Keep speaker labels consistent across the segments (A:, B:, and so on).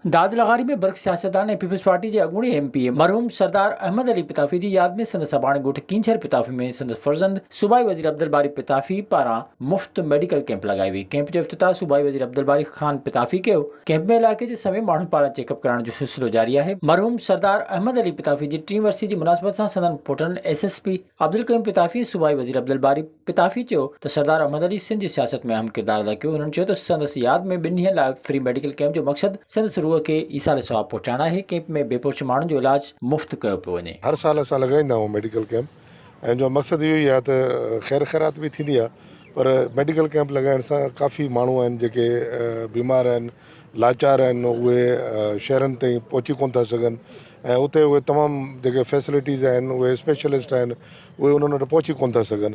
A: داد لغاري ۾ برک سياستدان ۽ پيپلز پارٽي جي اڳوڻي ايم پي اي مرحوم سردار احمد علي پتافي جي ياد ۾ سندس اباڻي ڳوٺ ڪينجهر پتافي ۾ سندس فرزند صوبائي وزير عبدالباري پتافي پاران مفت ميڊيڪل ڪئمپ لڳائي وئي. ڪئمپ جو افتتاح صوبائي وزير عبدالباري خان پتافي ڪيو. ڪئمپ ۾ علائقي جي سوين ماڻهن پاران چيڪ اپ ڪرائڻ جو سلسلو جاري آهي. مرحوم سردار احمد علي پتافي جي ٽين ورسي جي مناسبت سان سندن پوٽن S S P Abdul Qayyum Pitafi ۽ صوبائي وزير عبدالباري پتافي چيو ته سردار احمد علي سنڌ جي سياست ۾ اهم ڪردار ادا ڪيو. هنن چيو ته سندس ياد ۾ ٻن ڏينهن لاء فري ميڊيڪل ڪئمپ جو مقصد سندس روح کي ايصال ثواب پهچائڻ آهي، ڪئمپ ۾ بي پهچ ماڻهن جو علاج مفت ڪيو پيو وڃي.
B: هر سال اسان لڳائيندا آهيون ميڊيڪل ڪئمپ ۽ ان جو مقصد اهو ئي آهي ته خير خيرات به ٿيندي آهي پر ميڊيڪل ڪئمپ لڳائڻ سان ڪافي ماڻهو آهن جيڪي بيمار آهن لاچار آهن اهي شهرن تائين پهچي ڪونه ٿا سگهن ۽ اتي اهي تمام جيڪي فيسلٽيز آهن اهي اسپيشلسٽ آهن اهي انهن وٽ پهچي ڪونه ٿا سگهن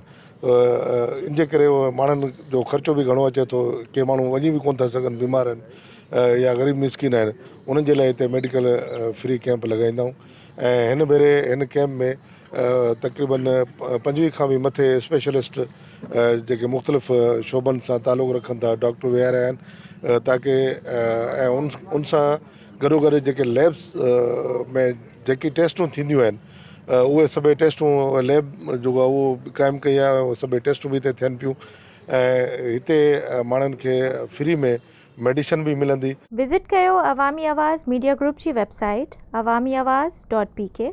B: ان جي ڪري اهي ماڻهن جو خرچو به گهڻو اچي ٿو ڪي ماڻهو وڃي به ڪونه ٿا سگهن بيمار آهن يا غريب مسڪين آهن انهن جي لاء هتي ميڊيڪل فري ڪيمپ لڳائيندا آهيون ۽ هن ڀيري هن ڪيمپ ۾ تقريبن 25 کان به مٿي اسپيشلسٽ جيڪي مختلف شعبن سان تعلق رکن ٿا ڊاڪٽر ويهاريا آهن تاڪي ۽ ان سان گڏوگڏ جيڪي ليبس ۾ جيڪي ٽيسٽون ٿينديون آهن اهي سڀئي ٽيسٽون ليب جيڪو آهي اهو به قائم ڪئي آهي اهي سڀئي ٽيسٽون به هتي ٿين پيون ۽ هتي ماڻهن کي فري ۾ ميڊيسن به ملندي.
C: وزٽ ڪيو عوامي آواز ميڊيا گروپ جي website Awami Awaz dot P K.